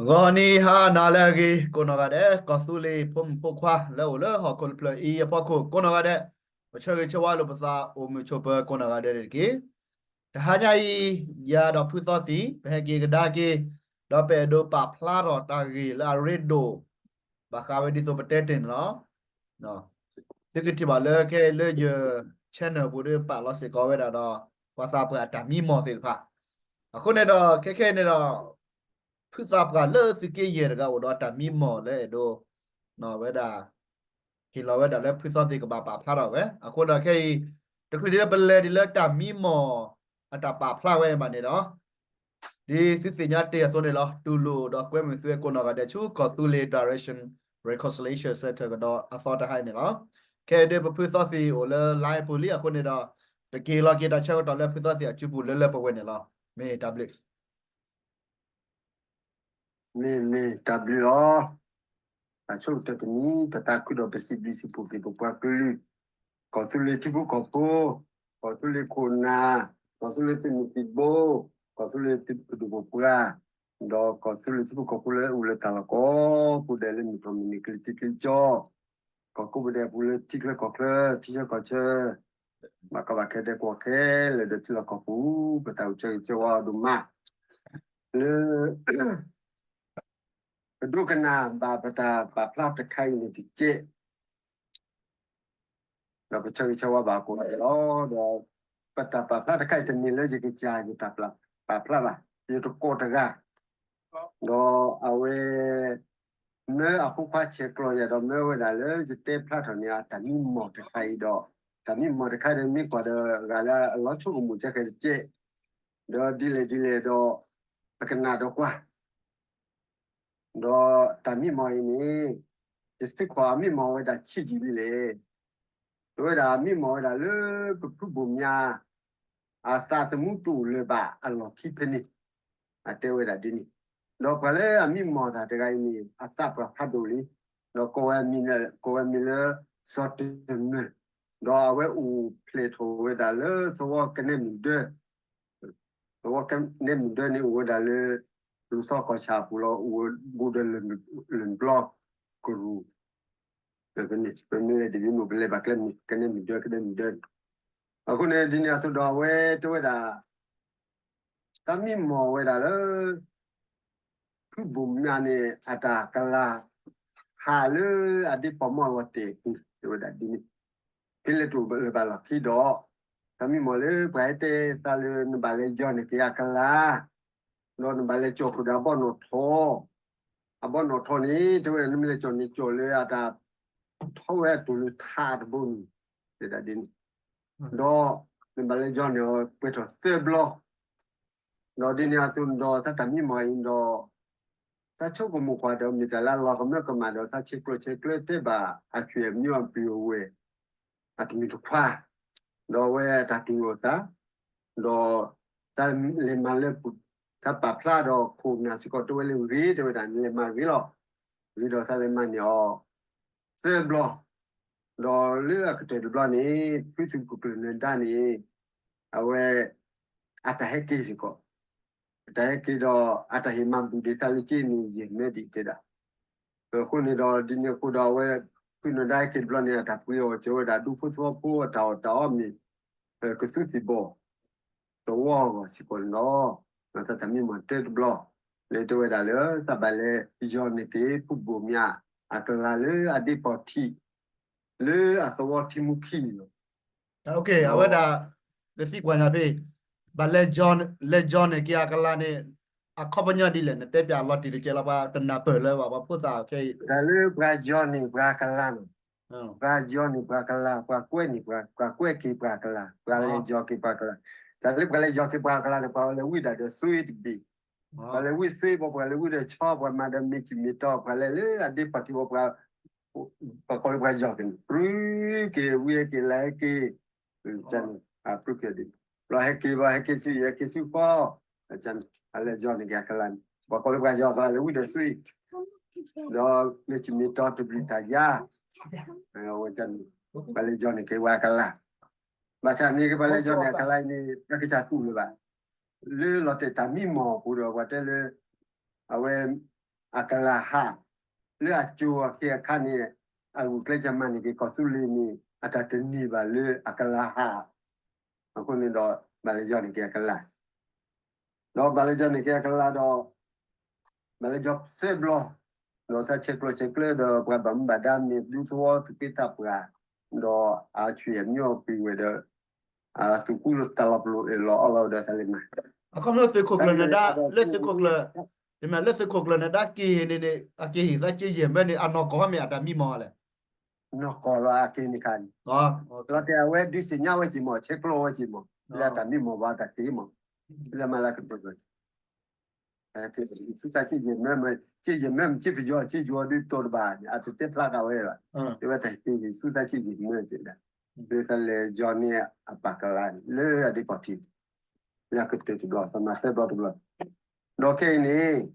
ဂီၤနံၤဟါနၤလၢအဂ့ၤ ကိးနီၢ်ဂၤဒဲး ကီၢ်သူလ့ၤဖိမုၣ်ဖိခွါလၢအိၣ်လၢဟီၣ်ခိၣ်တဖျၢၣ်အံၤအဖီခိၣ် ကိးနီၢ်ဂၤဒဲး, ပဆၢဂ့ၤဆၢဝါလိာ်ပသးအိၣ်မုာ်ဆိးပၢၤကိးနီၢ်ဂၤဒဲးန့ၣ်တက့ၢ်. တဟါညါအံၤ ယၤဒီးဖုသီသံၣ် ပဟဲက့ၤကဒါက့ၤ ဒီးပအဲၣ်ဒိးပာ်ဖျါထီၣ်တၢ်ဂ့ၢ်လၢအရ့ဒိၣ် ဘၣ်ဃးဝဲဒ်သိးပတဲတ့ၢ်န့ၣ်လီၤ. သုကထံၣ်ဘၣ်လၢခဲအံၤလၢယ channel ပူၤဒီးပာ်လီၤစ့ၢ်ကီးဝဲဒၣ်ဒီး ပှၤသးပှၢ်အတၢ်မံမီၢ်သ့ၣ်တဖၣ်. အဃိန့ၣ်ဒီး ခဲခဲအံၤန့ၣ်ဒီး ဖုသးပှၢ်လၢသုးက့ယဲၢ်တဂၤအိၣ်ဒီးတၢ်မံမီၢ်လၢအဲၣ်ဒိး ဝဲဒၣ် ဟ့ၣ်လီၤဝဲဒၣ်လၢဖုသီသံၣ်ကဘၣ်ပာ်ဖျါထီၣ်ဝဲ. အဃိဒီးခဲအံၤ တချုးဒ်လၢပလဲၤဒ်လၢတၢ်မံမီၢ်အတၢ်ပာ်ဖျါဝဲဘၣ်န့ၣ်ဒီး ဒ်သုသ့ၣ်ညါတ့ၢ်အသိးန့ၣ်လီၤ. တူၢ်လိာ်ဒီးကွဲမုာ်သုဝဲကိးနီၢ်ဂၤဒဲးဆူ ကီၢ်သူလ့ၤ Direction Reconciliation Center ကဒီးအသီတဟါအံၤန့ၣ်လီၤ. ခဲအံၤဒ်ပဖုသီသံၣ်အိၣ်လၢ line ပူၤလံ အဃိန့ၣ်ဒီး ပက့ၤလီၤက့ၤတၢ်ဆၢကတီၢ်လၢဖုသီသံၣ်အစုပူၤလၢလၢပှဲၤပှဲၤန့ၣ်လီၤ. မ့ၢ်တၢ်ဘျုး မ့ၢ်မ့ၢ်တၢ်ဘျုးလီၤ. တၢ်ဆိကတၢၢ်တမံၤ ပသးခုဒီးပစံးဘျုးစံးဖှိၣ်က့ၤပပှၤကလုာ်, ကီၢ်သူလ့ၤထံဖိကီၢ်ဖိ, ကီၢ်သူလ့ၤခိၣ်နၢ်, ကီၢ်သူလ့ၤသုးမုၢ်သံၣ်ဘိ, ကီၢ်သူလ့ၤပဒိၣ်ပပှၢ်, ဒီးကီၢ်သူလ့ၤထံဖိကီၢ်ဖိလၢအိၣ်လၢတၢ်လီၢ်ကိးပူၤဒဲးလၢမုၢ်ထီၣ်မုၢ်နုာ်ကလံၤထံးကလံၤကၠီ ကီၢ်ကိးပူၤဒဲးအပူၤလၢထံချၢကီၢ်ချၢ ထံဆၢကီၢ်ဆၢ ဘၣ်ကီဘၣ်ခဲဒဲးကိးဂၤဒဲးလၢဒီးထံလီၢ်ကီၢ်ပူၤ ပသးအိၣ်ဆၢဂ့ၤဆၢဝါအီၤဒိၣ်မး လၢ ပဒိကနၣ်ဘၣ်ပတၢ်ပာ်ဖျါတခါအံၤန့ၣ်တက့ၢ် ဒီးပဆၢဂ့ၤဆၢဝါဘၣ်ကိးဂၤဒဲးလီၤ. ဒီးပတၢ်ပာ်ဖျါတခါအံၤတမ့ၢ်လၢယကစၢ်ယတၢ်ပာ်ဖျါဘၣ်, ယတကိးတဂၤ ဒီးအဝဲ မၢအဖိခွါဆဲးကျိးယၤဒီး မၢဝဲဒၣ်လၢယတဲဖျါထီၣ်န့ၢ်အတၢ်မံမီၢ်တခါအံၤဒီး တၢ်မံမီၢ်တခါဒီးမ့ၢ်ကွၢ်ဒီး ဂၤလၢအလီၤဆိကမိၣ်ကဲဃဲတက့ၢ် ဒီးဒ်လဲၣ်ဒ်လဲၣ်ဒီး ပကနၣ်ဒီးကွၢ် ဒီးတၢ်မံမီၢ်အံၤန့ၣ် ယသံကွၢ်အမံမီၢ်ဝဲဒၣ်ဆံးယံာ်ဒ်လဲၣ်. ပဝဲဒၣ်မံမီၢ်ဝဲဒၣ်လၢပဖုဘိၣ်မၠး အသးသမူတအိၣ်လၢၤဘၣ်အလီၢ်ခံဖဲန့ၣ် အတဲဝဲဒၣ်ဒ်န့ၣ်. ဒီးပှၤလၢအမံမီၢ်တၢ်တဂၤအံၤန့ၣ် အသးပှၢ်ဖးဒိၣ်လံ. ဒီးကိးဝဲမံၤလၢ ကိးဝဲမံၤလၢ စီၤတမၢၢ်, ဒီးအဝဲအိၣ်ဖျဲၣ်ထီၣ်ဝဲဒၣ်လၢသဝီကနဲမုၢ်ဒၢ သဝီကနဲမုၢ်ဒၢန့ၣ်အိၣ်ဝဲဒၣ်လၢ လူၤသီကီၢ်ဆၣ်အပူၤလီၤ. အိၣ်ဝဲဘူးဒီးလၢၢ်ဘျီကရူၢ် ပမ့ၢ်လဲၤတဘျီမ့ၢ် ပလဲၤဘၣ်ကျဲမုၢ် ကနဲမုၢ်ဒၢ ကနဲမုၢ်ဒၢန့ၣ်. အဃိန့ၣ် ဒ်န့ၣ်အသိးဒီးအဝဲတဲဝဲဒၣ် တၢ်မံမီၢ်ဝဲဒၣ်လၢ ဖုဘိၣ်မၠးန့ၣ် အတၢ်ကလၤ ဟးလၢအဒ့ပီၢ်မီၢ်အဂီၢ်တဲာ်ပူၤ တဲဝဲဒၣ်ဒ်န့ၣ်. ဖဲလဲၣ်တအိၣ်လၢၤဘၣ်လီၢ်ခံဒီး တၢ်မံမီၢ်လၢပှၤဟဲတဲသးလၢနဘၣ်လဲၤယီၤန့ၢ်က့ၤအကလၤ ဒီးနဘၣ်လဲၤကၠီၣ်ဃုာ်ဒီးအဘီၣ်နီၣ်ထိး, အဘီၣ်နီၣ်ထိးန့ၣ် တဲဝဲဒၣ်နမ့ၢ်လဲၤကၠီၣ်န့ၢ်ကၠီၣ်လၢအတၢ်ထီၣ်ဝဲအတိၢ်လၢထးတဘိန့ၣ် တဲဒၣ်ဒ်န့ၣ်. ဒီးနဘၣ်လဲၤယီၤန့ၢ်အီၤပှဲၤထီၣ်သၢဘျီ ဒီးဒ်န့ၣ်အသိးဒီး တၢ်မံမီၢ်အံၤဒီး တၢ်ဆိကမိၣ်ကွၢ်ဒီးမ့ၢ်တၢ်လၢအလီၤကမၢကမၣ်ဒီး တၢ်ဆဲးကျိးဆဲးကျၢတဲဘၣ်အဆွေအမျိုးအပုၢ်အဝဲၢ် အတမံၤတခွါ, ဒီးအဝဲအတၢ်တူၢ်လိာ်သး, ဒီးတၢ်လဲၤမၤလၢ တၢ်ပာ်ဖျါဒီးခိၣ်နၢ်စ့ၢ်ကီး တဲဝဲလၢဂ့ၤ တဲဝဲဒၣ် နလဲၤမၤဂ့ၤလီၤ. ဂ့ၤဒီးသးလဲၤမၤန့ၢ်အီၤ သၢဘျီ, ဒီးလၢအကတၢၢ်တဘျီန့ၣ် ဖုသုးခိၣ်ကျၢၢ်နၢၤဒါန့ၣ် အဝဲ အတၢ်ဟဲက့ၤစ့ၢ်ကီး, အတၢ်ဟဲက့ၤဒီး အတၢ်ဟ့ၣ်မၤဘူၣ်ဒံးသးလၢက့န့ၣ် ယဲၢ်မၢဒံးတဲဒၣ်. အဃိန့ၣ်ဒီး ဒ်န့ၣ်အဃိဒီး အဝဲ ဖုနၢၤဒါဟဲက့ၤတဘျီန့ၣ် အတၢ်ပှ့ၤအီၣ်ကၠီဝဲဒၣ် ဒူဖိသဝီဖိအတၢ်အီၣ်တၢ်အီမ့ၢ် ကသူသံၣ်ဘီၣ် တဝီအဂီၢ်စ့ၢ်ကီးန့ၣ်လီၤ. ဒီးသးတၢ်မံမီၢ်တဲတဘျီ လၢတဲဝဲဒၣ်လၢ သးဘၣ်လဲၤယီၤန့ၢ်က့ၤ ဖုဘိၣ်မၠးအကလၤလၢအဒ့ပီၢ်ထံး လၢအသဝီထံမူခံန့ၣ်လီၤ. အဝဲဒၣ် ကသံကွၢ်ညါဖဲ ဘၣ်လဲၤယီၤ လဲၤယီၤန့ၢ်က့ၤအကလၤန့ၣ် အခီပညီဒ်လဲၣ် နတဲပၠးလီၤတံၢ်တကဲလီၤ ပှၤတနၢ်ပၢၢ်လၢၤဘၣ် ပှၤဖိသၣ်ခဲအံၤ တၢ်လၢပှၤယီၤန့ၢ်ပှၤကလၤန့ၣ် ပှၤယီၤန့ၢ်ပှၤကလၤ ပှၤကွဲန့ၢ်ပှၤ ပှၤကွဲက့ၤပှၤကလၤ ပှၤလဲၤယီၤက့ၤပှၤကလၤ တၢ်လၢပှၤလဲၤယီၤက့ၤပှၤကလၤန့ၣ် ပှၤလဲၤဝံဒၣ်ဒီးသွ့တဘ့ၣ် ပှၤလဲၤဝံသွ့ဘီ ပှၤလဲၤဝံဒီးဆီ ပှၤမၤဒီးမ့ၢ်ကံၣ်မ့ၢ်တီ ပှၤလဲၤလၢအဒ့ပီၢ်ထံးဘီ ပှၤ ပှၤကိးလၢပှၤယီၤက့ၤန့ၣ် ပြုက့ၤဝံဟဲက့ၤလၢဟဲက့ၤ န့ၣ် အပြုက့ၤဒ် ဘျီဟဲက့ၤဘျီဟဲက့ၤဆူ ဟဲက့ၤဆူဃီ အလဲၤယီၤန့ၢ်က့ၤအကလၤန့ၣ် ပှၤကိးလၢပှၤယီၤကလၤ လဲၤဝံဒီးသွ့ ဒီးမ့ၢ်ကံၣ်မ့ၢ်တီတဘျုးတၢ်ယါ ဝဲန့ၣ် ပှၤလဲၤယီၤန့ၢ်က့ၤဝဲအကလၤ ဘၣ်ဆၣ်န့ၣ်က့ၤပှၤလဲၤယီၤန့ၢ်အကလၤအံၤန့ၣ် တၢ်ကစၢ်တူၢ်လၢၤဘၣ် လၢလီၤတဲာ်တၢ်မံမီၢ်အပူၤဒီး ပှၤတဲလၢ အဝဲ အကလၤဟး လၢအကၠိအခ့အခါန့ၣ် အဂုာ်ကျဲးစၢးမၤန့ၢ်က့ၤကီၢ်သူလ့ၤန့ၣ် အတၢ်တန့ၢ်ဘၣ်လၢအကလၤဟး အဃိန့ၣ်ဒီး ဘၣ်လဲၤယီၤန့ၢ်က့ၤအကလၤ ဒီးဘၣ်လဲၤယီၤန့ၢ်က့ၤအကလၤဒီး ဘၣ်လဲၤယီၤသၢဘျီ ဒီးသးဆဲးကျိးဆဲးကျၢဒီး ပှၤဘၣ်မူဘၣ်ဒါမ့ၢ်ဒူသဝီသူၣ်က့သးပှၢ် ဒီးအဆွေအမျိုးပှ့ၤဝဲဒီး အသူၣ်ကူတၢ်လီၤပလိာ်အ့ၣ်လီၤအီလီၤဒီးသးလဲၤမၤ အခီပညီသုးခိၣ်ကျၢၢ်နဒါ လၢသုးခိၣ်ကျၢၢ် မ့ၢ်လၢသုးခိၣ်ကျၢၢ်နဒါက့ၤန့ၣ်န့ၣ် အက့ၤဟ့ၣ်သးက့ယဲၢ်မၢန့ၣ် အနီၢ်ကီၢ်မ့ၢ်အတၢ်မံမီၢ်လဲၣ် နီၢ်ကီၢ်လီၤအက့ၤန့ၣ်ခါန့ၣ် လီၤတဲာ်အဝဲဒုးသ့ၣ်ညါဝဲက့ၤမီၢ် ဆဲးကျိးဝဲက့ၤမီၢ် လၢအတၢ်မံမီၢ်ဘၣ်တၢ်က့ၤမီၢ် လၢမၤလၢကတိၤ က့ၤဆူသးက့ယဲၢ်မၢမၢ က့ယဲၢ်မၢမ့ၢ်က့ပယီၤ က့ယီၤဒုးတိာ်တဘၣ်န့ၣ် အတတဲဖျါဃာ်ဝဲဘၣ် တဲဝဲတၢ်က့ၤဆူသးက့ယဲၢ်မၢက့ၤဒၣ် လၢသးလဲၤယီၤန့ၢ်အပၢ်ကလၤန့ၣ် လၢအဒ့ကီၢ်ထံး လၢအကတၢၢ်တဘျီ သးမၤသၢဘျီတဘျီ ဒီးခဲအံၤန့ၣ်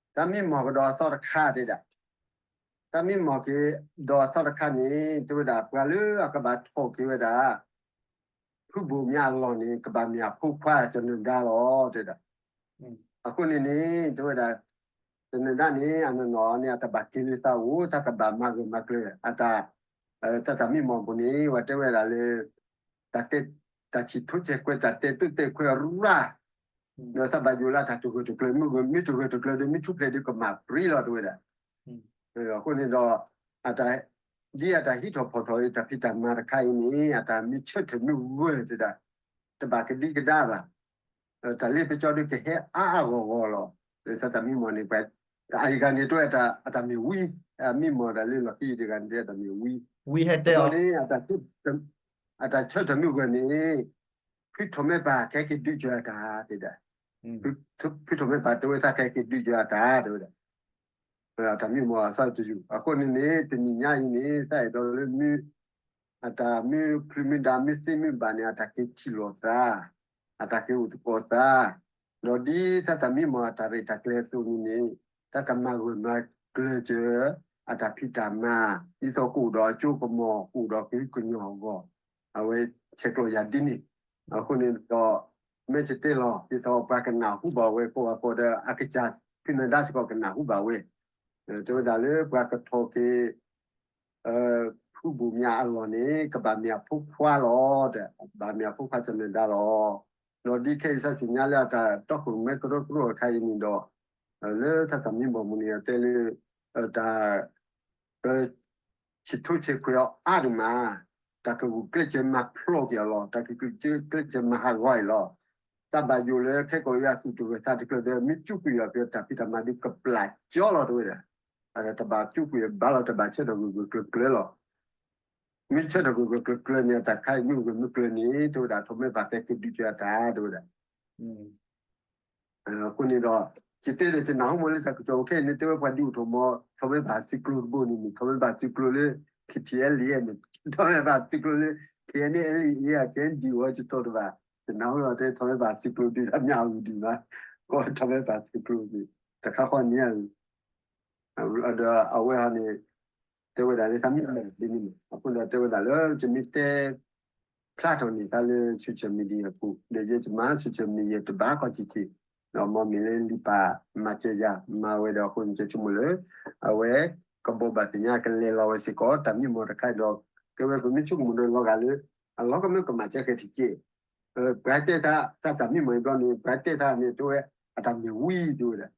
တၢ်မံမီၢ်ကဒီးအသီတခါတဲဒၣ် တၢ်မံမီၢ်က့ၤဒီးအသီတခါန့ၣ် တဲဝဲဒၣ် ပှၤလၢအကဘၣ်ထီၣ်က့ၤဝဲဒၣ် ဖုဘိၣ်မၠးအလီၢ်န့ၣ် ကဘၣ်မ့ၢ်အဖိခွါကၠီၤနၢၤဒါလီၤ တဲဒၣ်. အဃိန့ၣ်န့ၣ် တဲဝဲဒၣ် ကၠီၤနၢၤဒါန့ၣ် အနီၢ်နီၢ်န့ၣ် အတၢ်ဘၣ်က့ၤလၢသးအိၣ် သးကဘၣ်မၤဂၢၢ်မၤကျၢၤ အတၢ် တၢ်တၢ်မံမီၢ်ပူၤန့ၣ် ပှၤတဲဝဲဒၣ်လၢ တၢ်တဲ တၢ်ဆံၣ်ထိဆဲးခွဲး တၢ်တဲသိၣ်တဲခွဲးရၣ် ဒီးသးဘၣ်ယိၣ်လၢတၢ်တဂၢၢ်တကျၢၤ မ့ၢ်ဂၢၢ် မ့ၢ်တဂၢၢ်တကျၢၤဒီး မ့ၢ်ထူၣ်ဖျဲးဒီးကမၣ်ပြံလီၤ တဲဝဲဒၣ်. အဃိန့ၣ်ဒီး အတၢ် ဒ်အတၢ်ဟံးထီၣ်ဖီၣ်ထီၣ်အံၤ တၢ်ဖံးတၢ်မၤတခါအံၤန့ၣ် အတၢ်မ့ၢ်ဆၢထၢၣ်မ့ၢ်ဂၢၢ်တဲဒၣ် တဘၣ်ကဒံကဒါဘၣ်. တၢ်လ့ပစီဒုးကဟဲအါအါဂီၢ်ဂီၢ်လီၤ. လၢသးတၢ်မံမီၢ်န့ၣ် ပှၤ အဂၤန့ၣ်တဲဝဲ အတၢ်မ့ၢ်ဝံ အမံမီၢ်တၢ်လၢလီၢ်ခံအံၤတဂၤန့ၣ်တဲတၢ်မ့ၢ်ဝံ ဝံဟဲတဲအီၤန့ၣ် အတၢ်ဆၢထၢၣ်မ့ၢ်ဂၢၢ်န့ၣ် ဖုထီၣ်မဲပၢ်ကဟဲက့ၤဒုးကၢၤအတၢ်တဲဒၣ်. ဖုထီၣ်မဲပၢ်တဲဝဲသးကဟဲက့ၤဒုးကၢၤအတၢ် တဲဝဲဒၣ်. အတၢ်မံမီၢ်အသီတယုၢ် အဃိန့ၣ်န့ၣ် တနံၤညါအံၤန့ၣ် သးအဲၣ်ဒိးလၢမ့ၢ် အတၢ်မ့ၢ်ချုးမ့ၢ်ဒါမ့ၢ်သ့မ့ၢ်ဘၣ်န့ၣ် အတၢ်က့ၤထံၣ်လိာ်သး အတၢ်က့ၤအိၣ်သကိးသး ဒီးဒ်သးတၢ်မံမီၢ်အတၢ်ရဲၣ်တၢ်ကျဲၤအသိးန့ၣ်န့ၣ် တၢ်ကမၤဂၢၢ်မၤကျၢၤစၢၤ အတၢ်ဖံးတၢ်မၤ ဒ်သိးကအိၣ်ဒီးအစိကမီၤ ကအိၣ်ဒီးကဟုကညီၢ်အဂီၢ် အဝဲဆဲးကျိးယၤဒ်န့ၣ် အဃိန့ၣ်ဒီး မ့ၢ်ကတဲလီၤ ဒ်သိးပှၤကနၢ်ဟူဘၣ်ဝဲ ကိးဂၤကိးဒီး အကစၢ်ဖုနဒါစ့ၢ်ကီးကနၢ်ဟူဘၣ်ဝဲ တဲဝဲဒၣ်လၢပှၤကထီၣ်က့ၤ ဖုဘိၣ်မၠးအလီၢ်န့ၣ် ကဘၣ်မ့ၢ်အဖိခွါလီၤ တဲ ဘၣ်မ့ၢ်အဖိခွါကၠီၤနၢၤဒါလီၤ. ဒီးဒ်ခဲအံၤသးသ့ၣ်ညါလၢအတၢ်တီခိၣ်ရိၣ်မဲကရၢကရိအခါအံၤန့ၣ်ဒီး လၢသးတၢ်မံမီၢ်ပူၤန့ၣ် အတဲလၢ တၢ် ဆံၣ်ထိဆဲးခွဲးအီၤအါဒိၣ်မး, တၢ်ကဂုာ်ကျဲးစၢးမၤဖျိးက့ၤအီၤလီၤ, တၢ်ကဂုာ်ကျဲးစၢးမၤဟးဂီၤအီၤလီၤ. တၢ်ဘၣ်ယိၣ်လၢခဲကိာ်အံၤအသူၣ်တဂၢၢ်သးတကျၢၤဒီး မ့ၢ်စူးကွံာ်အီၤက့ၤတၢ်ဖံးတၢ်မၤဒုးကပျၢ်ကၠီလီၤ တဲဝဲဒၣ်. တဘၣ်စူးကွံာ်ဘၣ်လီၤ, တဘၣ်ဆၢထၢၣ်ဂၢၢ်ဂၢၢ်ကျၢၤကျၢၤလီၤ. မ့ၢ်ဆၢထၢၣ်ဂၢၢ်ဂၢၢ်ကျၢၤကျၢၤန့ၣ် တၢ်ခါအံၤမ့ၢ်ဂၢၢ်မ့ၢ်ကျၢၤန့ၣ် တဲဝဲဒၣ်ထီၣ်မဲဘၣ်ကဲက့ၤဒုးကၢၤအတၢ် တဲဝဲဒၣ်. အဃိန့ၣ်ဒီး ယတဲဒီးယနၢ်ဟူမးလၢတၢ်ကစီၣ်ခဲအံၤန့ၣ် တဲဝဲပှၤဒုးအိၣ်ထီၣ်မး ထီၣ်မဲဘၣ်သုးကျိၤတဘိန့ၣ် မ့ၢ်ထီၣ်မဲဘၣ်သုးကျိၤလၢ ခ့ထံအဲလ်အံၤ မ့ၢ်ထီၣ်မဲဘၣ်သုးကျိၤလၢ ခ့အဲနအံၤ အကဲဒံးဝဲကတီၢ်တဘၣ် ယနၢ်ဟူလီၤတဲထီၣ်မဲဘၣ်သုးကျိၤဒုးတၢ်မ့ၢ်အဝံၤဒံးဘၣ် ကီထီၣ်မဲဘၣ်သုးကျိၤန့ၣ် တခါဃီန့ၣ် ဒီးအဝဲဟီန့ၣ် တဲဝဲဒၣ်လၢတၢ်မ့ၢ်ဒ်န့ၣ်မး အဃိဒီးတဲဝဲဒၣ်လၢ ယမ့ၢ်တဲ ဖျါထီၣ်န့ၢ်သးလၢ social media ပူၤ ဒီးယဲယမၤ social media တဘၣ်ခီၣ်ထံးထံး ဒီးမ့မ့ၢ်လၢလံာ်ပာ်မၤစၢၤယၤ မၤဝဲဒီးအဃိန့ၣ် ယဆိကမိၣ်လၢ အဝဲ ကဘိးဘၣ်သ့ၣ်ညါကလဲၤလီၤဝဲစ့ၢ်ကီး တၢ်မံမီၢ်တခါဒီး ကဲဝဲပမ့ၢ်ဆိကမိၣ်ဒီးလီၤဂာ်လၢ အလီၢ်ကမၢကမၣ်ကဲဃဲၤထံးကဲး ပှၤတဲသး တၢ်မံမီၢ်အံၤဘျီန့ၣ် ပှၤတဲသးန့ၣ် တဲဝဲ အတၢ်မ့ၢ်ဝံၤတဲဝဲဒၣ်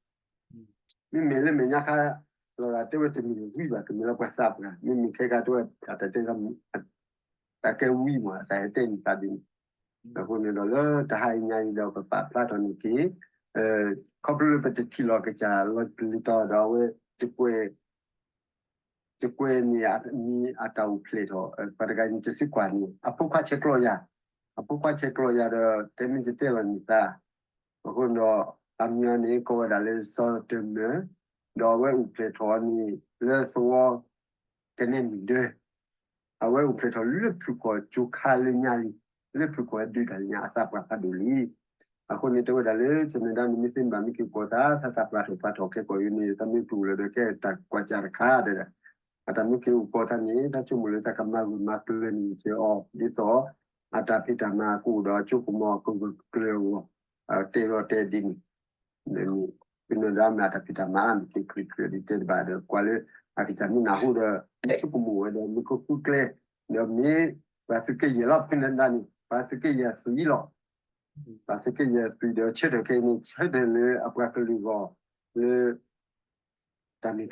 မ့မ့ၢ်လၢမဲာ်ညါခါ လီၤဂာ်တဲဝဲတမ့ၢ်ဝံၤဘၣ် တမ့ၢ်လၢပှၤသးပှၢ် မ့မ့ၢ်ခဲခါတဲဝဲ အတၢ်တဲ တၢ်ကဲဝံၤမး အတၢ်ဟဲတဲန့ၣ်သးဒ်န့ၣ် အဃိန့ၣ်ဒီးလၢတဟါအံၤညါအံၤဒီး ပပာ်ဖျါထီၣ်န့ၢ်က့ၤ ခီဖျိလၢပတထံၣ်လီၤကစၢ်လီၤပျံၤတီၤဒီးအဝဲ ယကွဲး ယကွဲးန့ၢ်အမံၤအတၢ်အိၣ်ဖျဲၣ်ထီၣ် ပှၤတဂၤန့ၣ် တစုကွၢ်န့ၣ် အဖိခွါဆဲးကျိးယၤ အဖိခွါဆဲးကျိးယၤဒီး တဲမ့ၢ်ယတဲလီၤန့ၢ်သး အဃိဒီး အမံၤအီၤန့ၣ် ကိးဝဲဒၣ်လၢစီၤတမၢၢ် ဒီးအဝဲအိၣ်ဖျဲၣ်ထီၣ်အီၤန့ၣ် လၢသဝီ ကနဲမုၢ်ဒၢ အဝဲအိၣ်ဖျဲၣ်ထီၣ်လၢဖုၣ်ကီၢ်ကၠိခါလၢညါလံ လၢဖုၣ်ကီၢ်ဒုးတၢ်လၢညါအသးပှၢ်ဖးဒိၣ်လံ အဃိန့ၣ်တဲဝဲဒၣ်လၢ ကၠီၤနၢၤဒါန့ၣ် မ့ၢ်သ့မ့ၢ်ဘၣ်မ့ၢ်က့ၤအိၣ်ကီးသး သးသးပှၢ်ထီၣ်ပှၢ်ထီၣ်ခဲကိာ်အံၤန့ၣ် သးမ့ၢ်တူၢ်လိာ်ဒီးကဲတၢ်ကွၢ်စၢ်တခါတဲဒၣ် အတၢ်မ့ၢ်က့ၤအိၣ်ကီးသးန့ၣ် သးဆိကမိၣ်လၢတၢ်ကမၤဂၢၢ်မၤကျၢၤန့ၣ်စၢၤအီၤ ဒ်သိး အတၢ်ဖံးတၢ်မၤကအိၣ်ဒီးအစိကမီၤကဂၢၢ်ကျၢၤအဂီၢ် တဲလီၤတဲဒ်န့ၣ် န့ၣ် ကနၢၤဒၣ်မ့ၢ်တၢ်ဖံးတၢ်မၤ မ့ၢ်က့ၤခရံာ်ခရံာ်ဒ်တဲတဘၣ်ဒီး ကွၢ်လၢအကစၢ်မ့ၢ်နၢ်ဟူဒီး ဆိကမိၣ်ဝဲဒီးမ့ၢ်ကဃုကျဲ ဒီးမ့ၢ်ပှၤသုးက့ယဲၢ်လီၤ ဖဲန့ၣ်ဒၣ်န့ၣ် ပှၤသုးက့ယဲၢ်သွံၣ်လီၤ. ပှၤသုးက့ယဲၢ်သွံၣ်ဒီးဆၢထၢၣ်ခဲအံၤန့ၣ် ဆၢထၢၣ်လၢအပှၤကလုာ်အဂီၢ်လၢ တၢ်မ့ၢ်တၢ်တီလီ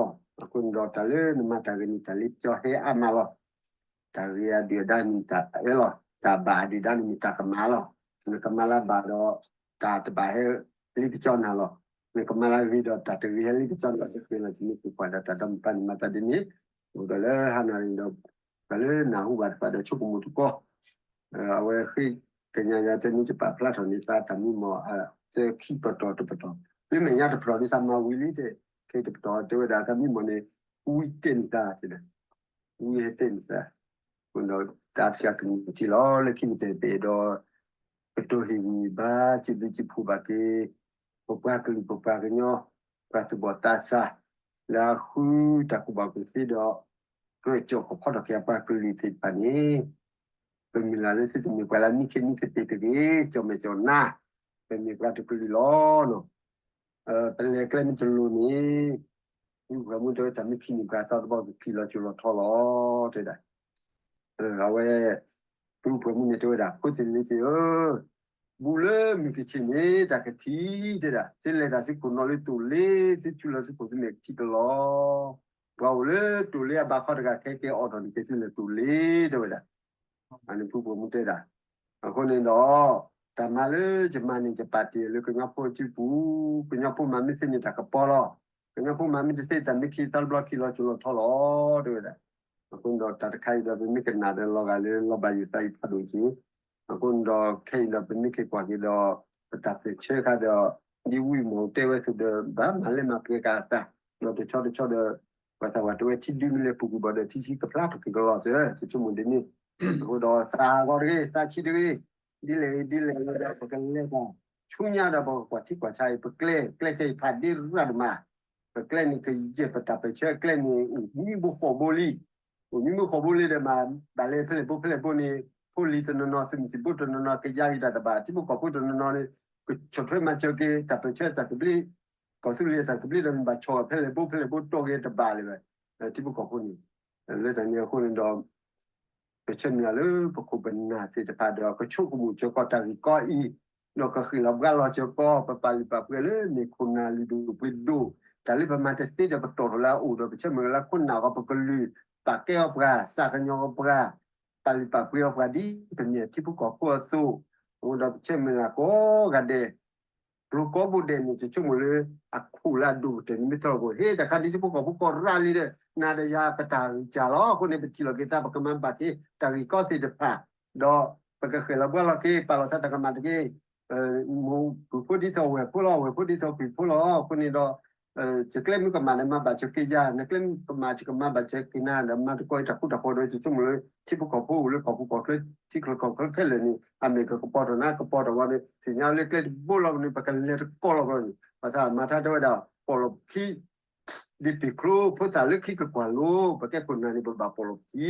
ၤ. အဃိန့ၣ်ဒီးတၢ်လၢနမၤတၢ်ဂ့ၤန့ၣ် တၢ်လ့ပစီဟဲအါမးလီၤ. တၢ်ဂ့ၤအဒုၣ်အဒါန့ၣ်မ့ၢ်တၢ်အၢလီၤ. တၢ်ဘၣ်အဒုၣ်ဒါန့ၣ်မ့ၢ်တၢ်ကမၣ်လီၤ. နကမၤလၢဘၣ်ဒီး တၢ်တဘၣ်ဟဲလ့ပစီနၤလီၤ. နကမၤလၢဂ့ၤဒီးတၢ်တဂ့ၤဟဲလ့ပစီနၤလီၤ. တဃ့လီၤ တမ့ၢ်က့ၤကွၢ်ဒီးတၢ်ဒီမုၢ်ပှၢ်န့ၣ် မၤသးဒ်န့ၣ် အိၣ်ဒီးလၢဟါနၣ်ရံၣ်ဒီး တၢ်လၢနၢ်ဟူဘၣ်တဖၣ်ဒီးဆိကမိၣ်တကီ အဝဲဃ့ကညးယၤတဲန့ၣ် ယပာ်ဖျါထီၣ်န့ၢ်သးတၢ်မံမီၢ် သၢခံပတီၢ်တပတီၢ် လၢမဲာ်ညါတပတီၢ်ဒ်သးမၤဝံၤလံတဲ ခဲတပတီၢ်တဲဝဲဒၣ်တၢ်မံမီၢ်န့ၣ် ဝံတဲန့ၢ်သးတဲဒၣ် ဝံဟဲတဲန့ၢ်သး အဃိဒီးတၢ်တခါကမံးထံလီၤ လၢခံကတၢၢ်ပအဲၣ်ဒိး ကတိၤဟ့ၣ်ဂံၢ်ဘါ စံးဘျုးစံးဖှိၣ်ဘၣ်က့ၤ ပပှၤကလုာ်ပပှၤကညီ ပှၤသူၣ်ဘီၣ်သးစၢ် လၢအဃုတၢ်ကူၣ်ဘၣ်ကူၣ်သ့ဒီး ကြၢးကၠီၣ်ကဖီထီၣ်က့ၤအပှၤကလုာ်သ့ၣ်တဖၣ်န့ၣ် ပမုၢ်လၢ်လၢသုတမ့ၢ်ပှၤလၢမံခ့မံသပ့ၤတဂ့ၤ ကၠီၣ်မဲာ်ကၠီၣ်နါ ပမ့ၢ်ပှၤတကလုာ်လီၤ. ပလဲၤကျဲမ့ၢ်တလိၤန့ၣ် သုပှၤမုၣ်တဲဝဲတၢ်မ့ၢ်ခံးန့ၣ်ပှၤသီတဘီကခံးလီၤစိၤလီၤထီလီၤ တဲဒၣ် အဝဲ သုပှၤမုၣ်န့ၣ်တဲဝဲဒၣ် ဖိသ့ၣ်လံၤသ့ၣ်ဧၢ, ဘူးလၢမုၢ်ကဆ့ၣ်န့ၣ် တၢ်ကခံး တဲဒၣ် သုလဲၤတၢ်သုခိၣ်နီၤလၢတိၣ်လ့ သုထူလီၤသုခိၣ်သုမဲာ်ထံတလီၤ, ပှၤအိၣ်လၢတိၣ်လ့အဘးခီတဂၤခဲကဲအိးထီၣ်န့ၣ်က့ၤသုလဲၤတိၣ်လ့ တဲဝဲဒၣ် အန့ၣ်ဖုပှၤမုၣ်တဲဒၣ်, အဃိန့ၣ်ဒီး တၢ်မၤလၢယမၤန့ၣ် ယပာ်တ့ၢ်လၢကညီဖိစုပူၤ, ကညီဖိမၤမ့ၢ်သ့န့ၣ်တၢ်ကပီၤလီၤ, ကညီဖိမၤမ့ၢ်တသ့တၢ်မ့ၢ်ခံးသီတဘျီခံးလီၤစိၤလီၤထီလီၤ တဲဝဲဒၣ်, အဃိန့ၣ်ဒီးတၢ်တခါအံၤဒီး ပမ့ၢ်ကနၣ်ဒီးလီၤဂာ်လၢလီၤဘၣ်ယိၣ်သးအံၤဖးဒိၣ်က့ၤ, အဃိန့ၣ်ဒီးခဲအံၤဒီးပမ့ၢ်က့ၤကွၢ်က့ၤဒီး ပတၢ်ပၢၢ်ဆၢခါဒီး ဒ်ဝံမီၢ်တဲဝဲအသိးဒီး ဘၣ်မၤလဲၢ်မၤပှဲၤက့ၤအသး, ဒီးတဆီတဆီဒီး ပှၤသးပှၢ်တဲဝဲထံဒုမ့ၢ်လဲၤပူၤကွံာ်ဘၣ်ဒီး ထံဆံကဖျါထီၣ်က့ၤကလီၤစ့ၢ်, ယဆိကမိၣ်ဒ်န့ၣ်, အဃိဒီးသးဂီၤတဂ့ၤ, သးဆံးတဂ့ၤ, ဒ်လဲၣ်ဒ်လဲၣ်ဒီး ပကလဲၤတၢ်ဆူညါဒီး ပကကွၢ်ထံကွၢ်ဆးအံၤ ပကျဲ, ကျဲခဲအံၤဖးဒ့ရၣ်ဒိၣ်မး, ပကျဲန့ၣ်ကယဲၢ်ပတၢ်ပၢၢ်ဆၢ ကျဲန့ၣ် အိၣ်မံမူဃီဘိလံ, အိၣ်မံမူဃီဘိလံဒီး မ့ၢ်ဘၣ်လဲၤဖဲလဲၣ်ဘိဖဲလဲၣ်ဘိန့ၣ် ဖိလံၤတနီၤနီၤ သုးမုၢ်သံၣ်ဘိတနီၤနီၤ ကယါက့ၤတၢ်တဘၣ် ထံဖိကီၢ်ဖိတနီၤနီၤန့ၣ် ကဆီၣ်ထွဲမၤစၢၤက့ၤ တၢ်ပၢၢ်ဆၢတၢ်သဘျ့, ကီၢ်သူလ့ၤတၢ်သဘျ့ဒီး မ့ၢ်ဘၣ်ဆီၣ်ဖဲလဲၣ်ဘိဖဲလဲၣ်ဘိတီၢ်က့ၤတဘၣ်လၢၤဘၣ်, ထံဖိကီၢ်ဖိန့ၣ်, လၢတၢ်န့ၣ်အဃိန့ၣ်ဒီး ပဆၢမုၢ်လၢ်လၢပခိၣ်ပနၢ်သ့ၣ်တဖၣ်ဒီး ကဆိကမိၣ်စၢၤကီးတၢ်ဂ့ၢ်ကီအံၤ, ဒီးကဃ့ၢ်လီၤဘှါလီၤစၢၤကီး ပပာ်လုၢ်ပာ်ပှ့ၤလၢမ့ၢ်ခိၣ်နၢ်လုၢ်ဒိၣ်ပှ့ၤဒိၣ်, တၢ်လၢပမၤတသ့ဒီးပတီၢ်ထီၣ်လၢအအိၣ်ဒီး ပဆၢမုၢ်လၢ်လၢခိၣ်နၢ်အဂီၢ်ပကလုၢ် ပာ်ကဲအီၤပှၤ သးကညီၤအီၤပှၤ, ပာ်လုၢ်ပာ်ပှ့ၤအီၤပှၤဒ်ပမ့ၢ်ထံဖိကီၢ်ဖိအသိး, အဃိဒီးပဆၢမုၢ်လၢ်ကိးဂၤဒဲး ပျိၤကိးဘိဒဲးန့ၣ် ယဆိကမိၣ်လၢ အခိၣ်လၢအဒိၣ်ကတၢၢ်န့ၣ်မ့ၢ်ထီၣ်လီၤပှီၢ်, ဟ့ၣ်တၢ်ခါဒ်ထံဖိကီၢ်ဖိကီၢ်ရၣ်လံဒီး နၤဒီးယၤပတၢ်ဂံၢ်စၢ်လီၤ. အဃိန့ၣ် ပထံၣ်လိာ်က့ၤသး ပကမၤဘၣ်က့ၤတၢ်ဂ့ၢ်ကီသ့ၣ်တဖၣ်, ဒီးပကဃ့ၢ်လီၤဘှါလီၤက့ၤ ပာ်လီၤသးတၢ်ကမၣ်တက့ၢ်. မိၢ်ပှၢ်ဖိဒ်သိးဝဲၢ်ဖိလီၤ, ဝဲၢ်ဖိဒ်သိးပှၤဖိလီၤ. အဃိန့ၣ်ဒီး ယကျဲမုၣ်ကမၣ်ဒီး မၤဘၣ်စၢၤက့ၤယၤ, နကျဲမုၣ်ကမၣ် ယကမၤဘၣ်စၢၤက့ၤနၤဒီး မၤသကိးအံၤတၢ်ဃူတၢ်ဖိးဒီး ယဆိကမိၣ်လၢ ထံဖိကီၢ်ဖိအိၣ်လၢကီၢ်ပူၤကီၢ်ချၢ ထံချၢကီၢ်ချၢခဲလၢာ်န့ၣ် အမ့ၢ်ကကပီၤထီၣ်နၤ ကပီၤထီၣ်ဝဲန့ၣ် သ့ၣ်ညါလၢကျဲတဘိလီၤန့ၣ် ပကလဲၤတကီလီၤဘျီန့ၣ် ဘၣ်ဆၣ်မၤထါတဲဝဲဒၣ် ပီၣ်လီၤပခံ ဒ်ပ့ၤချိ ဖိသၣ်လၢခံကကွၢ်လိ ပကဲခိၣ်နၢ်န့ၣ် ပဘၣ်ပီၣ်လီ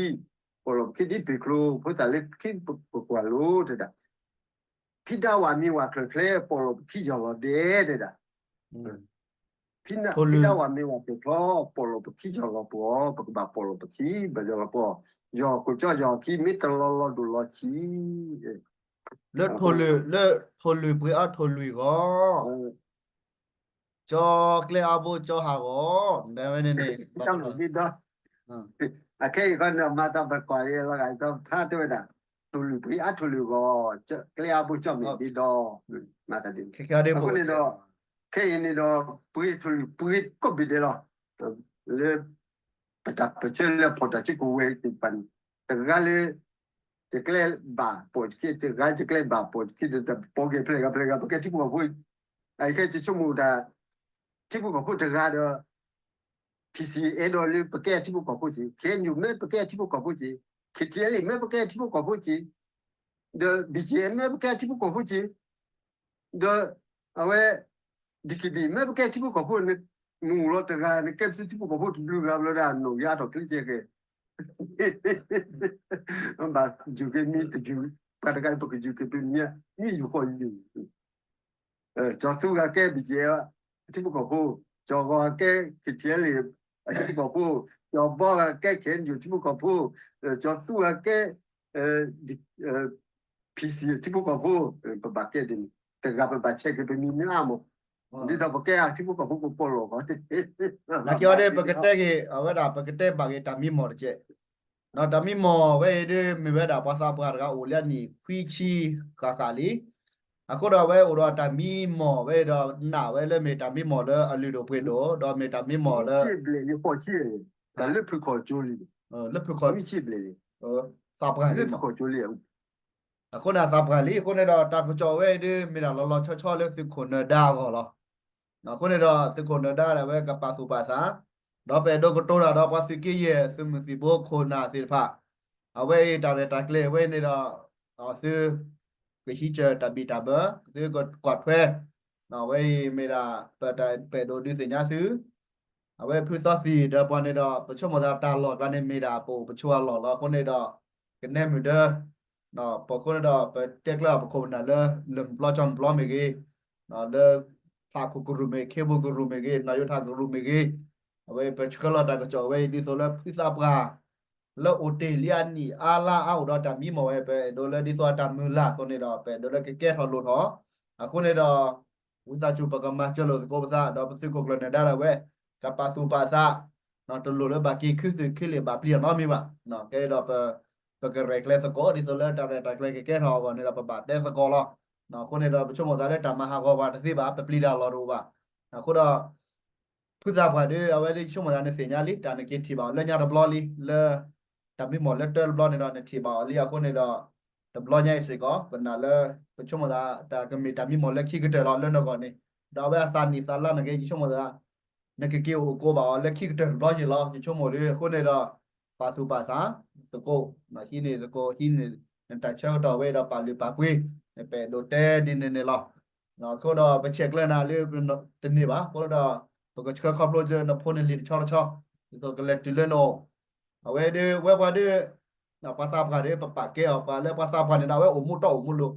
ၤပခံ, ပီၣ်လီၤပခံဒ်ပ့ၤချိ ဖိသၣ်လၢခံကကွၢ်လိတဲဒၣ် ဖံဒၣ်ဝၣ်မ့ၢ်ဝၣ်ချၢၣ်ချၢ ပီၣ်လီၤပခံယီၢ်လီၤဒဲးတဲဒၣ်, ဖံဒၣ်ဝၣ်မ့ၢ်ဝၣ်ချၢၣ်ချၢ ပီၣ်လီၤပခံယီၢ်လီၤပှီၢ် ပကဘၣ်ပီၣ်လီၤပခံ ဘၣ်ယီၢ်လီၤပှီၢ်, ယီၢ်ကိၣ်ကၠီယီၢ်ခံ မ့ၢ်တလီၤလီၤဒိၣ်လီၤဆံး လၢထိၣ်လွံၢ်, လၢထိၣ်လွံၢ်ပှ့ၤအါထိၣ်လွံၢ်ဂီၢ် ကၠီကျဲအါဘိကၠီဟးဂီၤ, ဒ်ဝဲန့ၣ်န့ၣ် ဒ်ဒီး, အခဲအံၤခီန့ၣ် မၤသးပကွၢ်လီၤဂာ်ဒီး ထါတဲဝဲဒၣ် ထိၣ်လွံၢ်ပှ့ၤအါထိၣ်လွံၢ်ဂီၢ်, ကျဲအါဘိကၠီမ့ၢ်ဒ်ဒီး, မၤသးဒ်န့ၣ်, အဃိန့ၣ်ဒီး, ခဲအံၤန့ၣ်ဒီး ပှ့ၤထိၣ်လွံၢ်ပှ့ၤကိးဘ့ၣ်ဒဲးလီၤ, လၢ ပတၢ်ပၢၢ်ဆၢလၢဖီၣ်တၢ်စုကဝဲၤသ့ၣ်တဖၣ်န့ၣ်, တဂၤလၢ ယကျဲဘၣ်ပိာ်တခံ, တဂၤယကျဲဘၣ်ပိာ်တခံ, ဒီးပီၢ်က့ၤဖျဲၣ်ဂၤဖျဲၣ်ဂၤ ပကဲထံဖိကီၢ်ဖိ, အခဲဆိကမိၣ်တၢ်, ထံဖိကီၢ်ဖိတဂၤဒီး ဖံစံအဲၣ်ဒိးလၢပကဲထံဖိကီၢ်ဖိက့ၤ, ခဲအံၤမ့ၢ်ပကဲထံဖိကီၢ်ဖိက့ၤ, ခဲအံၤမ့ၢ်ပကဲထံဖိကီၢ်ဖိက့ၤ, ဒီး ဘံၣ်ကၠံၣ်အဲၣ် မ့ၢ်ပကဲထံဖိကီၢ်ဖိက့ၤ ဒီးအဝဲ ဒံၣ်ကံၣ်ဘံၣ် မ့ၢ်ပကဲထံဖိကီၢ်ဖိန့ၣ်, နအိၣ်လီၤတဂၤ နကဲပစုထံဖိကီၢ်ဖိတဘျုးဂၤဘျီဒီး အနီၣ်ယါထီၣ်ချ့ကဲကဲ, ဘၣ်ယုၢ်က့ၤမံတယုၢ်, ပှၤတဂၤပကယုၢ်က့ၤပမံ, မံယူၢ်ဃီယူၢ်, ကၠီသူဂၤကဲဘံၣ်ကၠံၣ်အဲၣ် ထံဖိကီၢ်ဖိ, ကၠီဂီၤကဲ KTLA ထံဖိကီၢ်ဖိ, ကၠီဘီကဲ KNU ထံဖိကီၢ်ဖိ, ကၠီသူကဲ PC ထံဖိကီၢ်ဖိ, ပဘၣ်ကဲဒ်န့ၣ်, တဂၤပဘၣ်ဆဲးက့ၤပမံၤမ့ၢ်အါမး, ဒ်သိးပကဲအထံဖိကီၢ်ဖိကပီၤလီၤကီး, နာ်က့ၤအီၤဒ် ပကတဲက့ၤ အဝဲဒၣ်ပကတဲဘၣ်က့ၤတၢ်မံမီၢ်တကဲး, ဒီးတၢ်မံမီၢ်ဝဲအံၤဒ်မ့ၢ်ဝဲဒၣ်ပှၤသးပှၢ်တဂၤအိၣ်လၢအနံၣ်ခွံဆံဃၣ်ဃၣ်လံ, အဃိဒီးအဝဲအိၣ်ဒီးတၢ်မံမီၢ်ဝဲအံၤဒီး နာ်ဝဲလၢမ့ၢ်တၢ်မံမီၢ်လၢအလုၢ်ဒိၣ်ပှ့ၤဒိၣ် ဒီးမ့ၢ်တၢ်မံမီၢ်လၢ တၢ်လၢဖုၣ်ခီၣ်ကၠိလံ, လၢဖုၣ်ခီၣ် သးပှၢ်လံမး, အဃိန့ၣ်သးပှၢ်လံ, အဃိန့ၣ်ဒီးတၢ်ကစီၣ်ဝဲအံၤဒ်မ့ၢ်ဒၣ်လီၤလီၤဆီဆီလၢသုးခိၣ်နၢၤဒါအဂီၢ်လီၤ. အဃိန့ၣ်ဒီးသုးခိၣ်နၢၤဒါဒၣ်ဝဲကပာ်သူၣ်ပာ်သး, ဒီးပအဲၣ်ဒိးကတိၤတၢ်ဒီးပှၤသုးက့ယဲၢ်သုးမုၢ်သံၣ်ဘိခိၣ်နၢ်သ့ၣ်တဖၣ်, အဝဲအံၤတၢ်ရဲၣ်တၢ်ကျဲၤဝဲန့ၣ်ဒီး သုကဟံးစၢၤတၢ်ဘံၣ်တၢ်ဘၢ, သုကကွၢ်ထွဲ, အဝဲအံၤမ့ၢ်ဒၣ် ပအဲၣ်ဒိးဒုးသ့ၣ်ညါသု အဝဲဖုသီသံၣ်ဒီးပှၤန့ၣ်ဒီး ပဆိကမိၣ်သးတၢ်လီၢ်ကျါန့ၣ်မ့ၢ်ဒၣ်ပအိၣ်ပဆိးအလီၢ်လီၤ. အဃိန့ၣ်ဒီး ကနဲမုၢ်ဒၢ ပဃိန့ၣ်ဒီး ပတဲကျၢၤပခိၣ်ပနၢ်လၢ လၢၢ်မုၢ်ပျီကၠီမုၢ်ပျီမ့ၢ်ဂ့ၤ, လၢ ဖးခိၣ်ကရူၢ်မ့ၢ်ဂ့ၤ, ခ့ဘိကရူၢ်မ့ၢ်ဂ့ၤ, နီၢ်ယိၤထးကရူၢ်မ့ၢ်ဂ့ၤ, အဝဲပဆှၢလီၤတၢ်ကစီၣ်ဝဲအံၤဒ်သိးလၢဖုသးပှၢ် လၢအိၣ်တ့ၢ်လံအနံၣ်အါလါအါအိၣ်ဒီးတၢ်မံမီၢ်ဝဲ ပအဲၣ်ဒိးလၢဒ်သိးအတၢ်မုၢ်လၢ်အသိးန့ၣ်ဒီး ပအဲၣ်ဒိးလၢကကဲထီၣ်လိၣ်ထီၣ်, အဃိန့ၣ်ဒီး ဝံသးစူၤပကမၤစၢၤလိာ်သကိးပသး ဒီးပသုးခိၣ်ကျၢၢ်နၢၤဒါဒၣ်ဝဲ ကပာ်သူၣ်ပာ်သး, တလိၣ်လၢဘၣ်က့ၤခုသုးခုလ့ၣ်ဘၣ်ပျံၤအီၤနီတမံၤဘၣ်. ကဲဒီး ပကရဲၣ်ကျဲၤသကိးဒ်သိးလၢတၢ်ရဲၣ်တၢ်ကျဲၤကကဲထီၣ်အဂီၢ်န့ၣ်ဒီး ပဘၣ်တဲသကိးလီၤ. အဃိန့ၣ်ဒီး ပဆိကမိၣ်သးလၢတၢ်မၤဟးဂီၤပှၤတသ့ဘၣ်, ပပျံၤတၢ်လီၢ်တအိၣ်ဘၣ်. အဃိဒီး ဖုသးပှၢ်ဒီး အဝဲဒ်ဆိကမိၣ်သးနသ့ၣ်ညါလံ တၢ်နက့ၤထံၣ်ဘၣ်အီၤလၢညါတဘျီလံ လၢ တၢ်မံမီၢ်လၢတၢတဘျီန့ၣ်ဒီး နထံၣ်ဘၣ်အီၤလံ. အဃိန့ၣ်ဒီး တဘျီညါအံၤစ့ၢ်ကီး ပနာ်လၢ ပဆိကမိၣ်သး တၢ်ကမ့ၢ်တၢ်မံမီၢ်လၢခံကတၢၢ်လီၤ လၢနဂီၢ်န့ၣ်, ဒီးအဝဲအသးနံၣ်သးလါနာ်က့ ယဆိကမိၣ်သး နကက့ၤအိၣ်ကိးဘၣ်အီၤလၢခံကတၢၢ်တဘျီယ့ၢ်လီၤ ယဆိကမိၣ်ဒီး. အဃိန့ၣ်ဒီး ပာ်သူၣ်ပာ်သးသကိး, ဟံးန့ၢ်သကိး ဟံးန့ၢ် နတၢ်ဆၢကတီၢ်ဝဲဒီးပာ်လုၢ်ပာ်ပှ့ၤ, ပအဲၣ်ဒိးတဲဒ်န့ၣ်န့ၣ်လီၤ. အဃိဒီးပဆဲးကျၢနၤလၢတန့ၢ်ဘၣ်, အဃိဒီး ပကဆှၢခီဖျိလၢနဖိနလံၤတဆီတဆီ, ဒ်သိးကလဲၤတုၤလၢနအိၣ် အဝဲဒၣ်ဝဲပှၤဒီး ပှၤသးပှၢ်ဒီး ပပာ်ကဲအီၤ ပှၤလၢပှၤသးပှၢ်န့ၣ်ဒီး အဝဲအိၣ်မူတီအိၣ်မူလိၤ,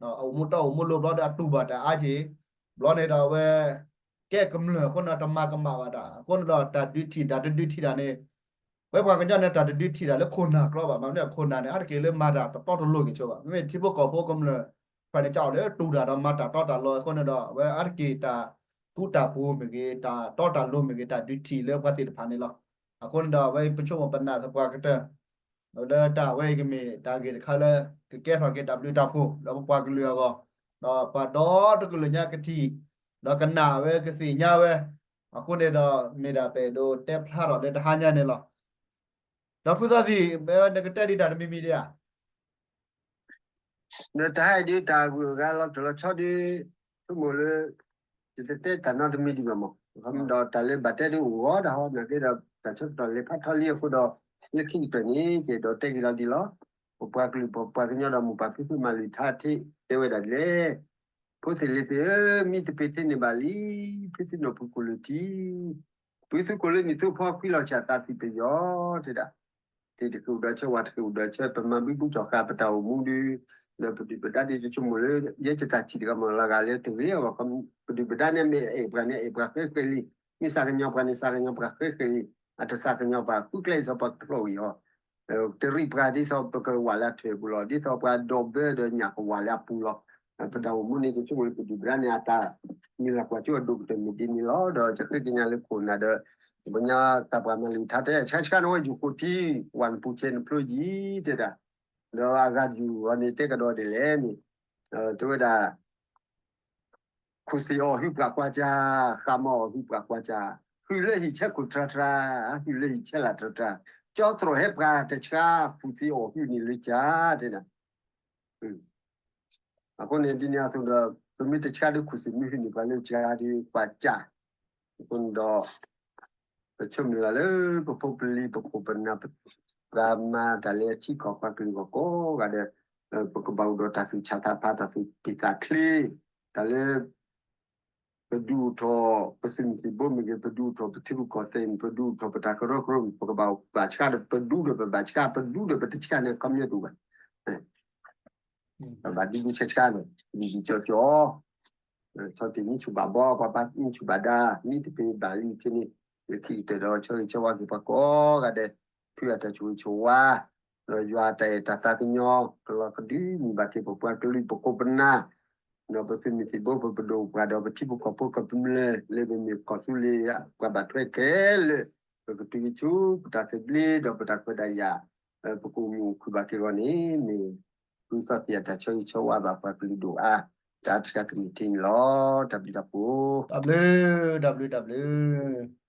အိၣ်မူတီအိၣ်မူလိၤဘျီဒီးအတူၢ်ဘၣ်တၢ်အါက့ၢ်, ဘျီန့ၣ်ဒီးအဝဲ ကဲကမျၢၢ်အဃိန့ၣ် တမၤကမၣ်ဘၣ်တၢ်, အဃိန့ၣ်ဒီးတၢ်ဒုးထံၣ်တၢ်တဒုးထံၣ်တၢ်န့ၣ်, ဝဲပှၤကညီန့ၣ် တၢ်တဒုးထံၣ်တၢ်လၢခိၣ်နၢ်ကြီဘၣ်, မ့မ့ၢ်ခိၣ်နၢ်န့ၣ် အါတက့ၢ်လၢမၤတၢ်တတီတလိၤက့ၤဆိဘၣ်, မ့မ့ၢ်ထံဖိကီၢ်ဖိကမျၢၢ် ဖဲန့ၣ်ကအိၣ်လၢတူၢ်တၢ်ဒီးမၤတၢ်တီတၢ်လိၤအဃိန့ၣ်ဒီး အဝဲအါတက့ၢ်တၢ်ဃူတၢ်ဖိးမ့ၢ်ဂ့ၤ တၢ်တီတၢ်လိၤမ့ၢ်ဂ့ၤ တၢ်ဒုးထံၣ်လၢပှၤသ့ၣ်တဖၣ်န့ၣ်လီၤ. အဃိန့ၣ်ဒီး အဝဲပဆိကမိၣ်ပနာ်သပှၢ်ကတၢၢ် လၢတၢ်ဝဲအံၤကမ့ၢ်တၢ်ဂ့ၢ်တခါလၢ ကကဲထီၣ်က့ၤတၢ်ဘျုးတၢ်ဖှိၣ် လၢပပှၤကလုာ်အဂီၢ်, ဒီးပှၤဒီတကလုာ်ညါကထံၣ်, ဒီးကနၣ်ဝဲကသ့ၣ်ညါဝဲ, အဃိန့ၣ်ဒီး မ့ၢ်ဒၣ်ပအဲၣ်ဒိးတဲဖျါထီၣ်လၢတဟါညါန့ၣ်လီၤ. ဒီးဖုသီသံၣ် နကတဲဒံးတၢ်တမံၤမံၤဒံးဧါ ဒီးတၢ်ဟဲဒုးတၢ်ဂုၤအဂၤလီၤတၢ်လီၤဆီဒုး ဆိကမိၣ်လၢ ယတတဲတၢ်နီတမံၤဒံးဘၣ်မး, ဒီးတၢ်လၢဘၣ်တဲဒုးအိၣ်ဂီၢ်တၢ်ဟီနာ်က့ဒီးတၢ်ဆၢကတီၢ်လဲၤဖးထီလံအဃိဒီး လၢခံကတၢၢ်န့ၣ် ကဒီးတဲက့ၤလီၤဒ်လီၤ. ပပှၤကလုာ်ပပှၤကညီဒီးမိၢ်ပၢ်ဖံဖုမၤလုၢ်ထါထံးတဲဝဲဒၣ်ဒ်လဲၣ်, ဖိသ့ၣ်လံၤသ့ၣ်ဧၢ, မံတပ့ၤသ့န့ၣ်ဘၣ်လံ, ဖုသ့ၣ်နီၣ်ဖုကိၣ်လၢထံ ပုၢ်သုကိၣ်လၢနံၣ်သိဖီခွံလီၤဆၣ်သးသံပယီၤတဲဒၣ်, သ့ၣ်တဃ့ၣ်အိၣ်ဒီးဆၢ ဝၣ်တဃ့ၣ်အိၣ်ဒီးဆၢ ပမၤဘံဘူကၠီၣ်ဃာ်ပတၢ်အိၣ်မူဒုး, ဒီးပဒုၣ်ပဒါဒ်ယဆိကမိၣ်လၢ ယဲယတၢ်ထံၣ်တဂၤမ့ၢ်လီၤဂာ်လၢတဂ့ၤအဂီၢ်, ပဒုၣ်ပဒါန့ၣ်မ့ၢ်အဲၣ်ပှၤန့ၣ် အဲၣ်ပှၤဃဲဃဲလံ, မ့ၢ်သးကညီၤပှၤန့ၣ် သးကညီၤပှၤဃဲဃဲလံ, အတသးကညီၤပှၤ ဃုကျဲဒ်သိးပှၤကဖျိးဂ့ၤအီၤ တရံးပှၤဒ်သိးပကဝၢ်လၢအထွဲပူၤလီၤ, ဒ်သိးပှၤဒီဘၢဒီးညၣ်ကဝၢ်လၢအပူၤလီၤ. ပတၢ်အိၣ်မူန့ၣ် ယဆိကမိၣ်လၢပဒုၣ်ပဒါန့ၣ် အတၢ်မုၢ်လၢ်ကွၢ်စိအဒိၣ်ကတၢၢ်မ့ၢ်ဒ်န့ၣ်လီၤ. ဒီးယဃ့ကညးလၢခိၣ်နၢ်ဒီး ပှၤကညီတၢ်ပှၤမၤလုၢ်ထါတဲ ဆါဆါန့ၣ်ဝဲယူၤဃိထံ ဝၤနပူၤဆဲးနဖျိယံၤတဲဒၣ်, ဒီးအဂၤယူၤအီၤန့ၣ်တဲကဒီးဒ်လဲၣ်န့ၣ် တဲဝဲဒၣ် ခိၣ်သ့ၣ်အီၣ်ဟုၣ်ပှၢ်ကွၢ်စၢ်, ဃးမီၤအီၣ်ဟုၣ်ပှၢ်ကွၢ်စၢ်, ဟုၣ်လၢဟံၣ်ဆဲခိၣ်တြၢတြၢ, ဟုၣ်လၢဟံၣ်ဆဲလၢ်တြၢတြၢ, ကၠီသရိာ်ဟဲပှၤတဆှါ ခိၣ်သ့ၣ်အီၣ်ဟုၣ်န့ၣ်လၢစၢ်တဲဒၣ်. အဃိန့ၣ် ဒ်န့ၣ်အသိးဒီး ပမ့ၢ်တဆှါဒီး ခိၣ်သ့ၣ်မ့ၢ်ဟုၣ်န့ၢ်ပှၤလၢစၢ်ဒီးပှၤစၢ်, အဃိန့ၣ်ဒီး ပဆၢမုၢ်လၢ်လၢပဖိပလံၤပခိၣ်ပနၢ် ပှၤမၤတၢ်လၢထံကီၢ်ပှၤကလုာ်ဂီၢ်ကိးဂၤဒဲး, ပကဘၣ်အိၣ်ဒီးတၢ်သူၣ်ဆးသးဖး တၢ်သူၣ်ပျံၤသးချ့, တၢ်လၢ ပဒုးအိၣ်ထီၣ်ပသုးမုၢ်သံၣ်ဘိမ့ၢ်ဂ့ၤ, ပဒုးအိၣ်ထီၣ်ပထံရူၢ်ကီၢ်သဲးမ့ၢ်, ပဒုးအိၣ်ထီၣ်ပတၢ်ကရၢကရိမ့ၢ်, ပကဘၣ်ဘၣ်ဆှါဒီး ပဒုးဒီးပဘၣ်ဆှါ, ပဒုးဒီးပတဆှါန့ၣ် ခီပညီတအိၣ်ဘၣ်. ပဘၣ်ဒုးဒုးဆှါဆှါန့ၣ် ဒ်ဒ်ကၠီကၠီ ထီၣ်တ့ၢ်မုၢ်ဆူၣ်ဘၣ်ဘီ ပှၤဘါမုၢ်ဆူၣ်ဘၣ်ဒါ မံတပ့ၤဘၣ်လံထံန့ၣ်, လၢခံကတၢၢ်ဒီး ဆၢဂ့ၤဆၢဝါက့ၤပှၤကိးဂၤဒဲး, ဖုအတၢ်ဆိၣ်ဂ့ၤဆိၣ်ဝါ, ဒီးယွၤတၢ်အဲၣ်တၢ်သးကညီၤ ကလီၤကဒုမံၤဘၣ်က့ၤပပှၤကလုာ်ပကိးပနၢ်, ဒီးပသုးမုၢ်သံၣ်ဘိ ပပဒိၣ်ပှၤဒီးပထံဖိကီၢ်ဖိကမျၢၢ် လၢပမ့ၢ်ကီၢ်သူလ့ၤ ပှၤဘၣ်ထွဲခဲလၢာ်, ပကတုၤဆူပတၢ်သဘျ့ဒီးပတၢ်ခွဲးတၢ်ယာ်, ပကအိၣ်မူအိၣ်ခုၣ်ဘၣ်က့ၤအဂီၢ်န့ၣ် မ့ၢ် ဖုသီသံအတၢ်ဆၢဂ့ၤဆၢဝါဘၣ်ပှၤကလုာ်ဒိၣ်အါ, တၢ်အါတက့ၢ်ကမ့ၢ်ထံန့ၣ်လီၤ. တၢ်ဘျုးတၢ်ဖှိၣ်, တၢ်ဘျုး တၢ်ဘျုး တၢ်ဘျုး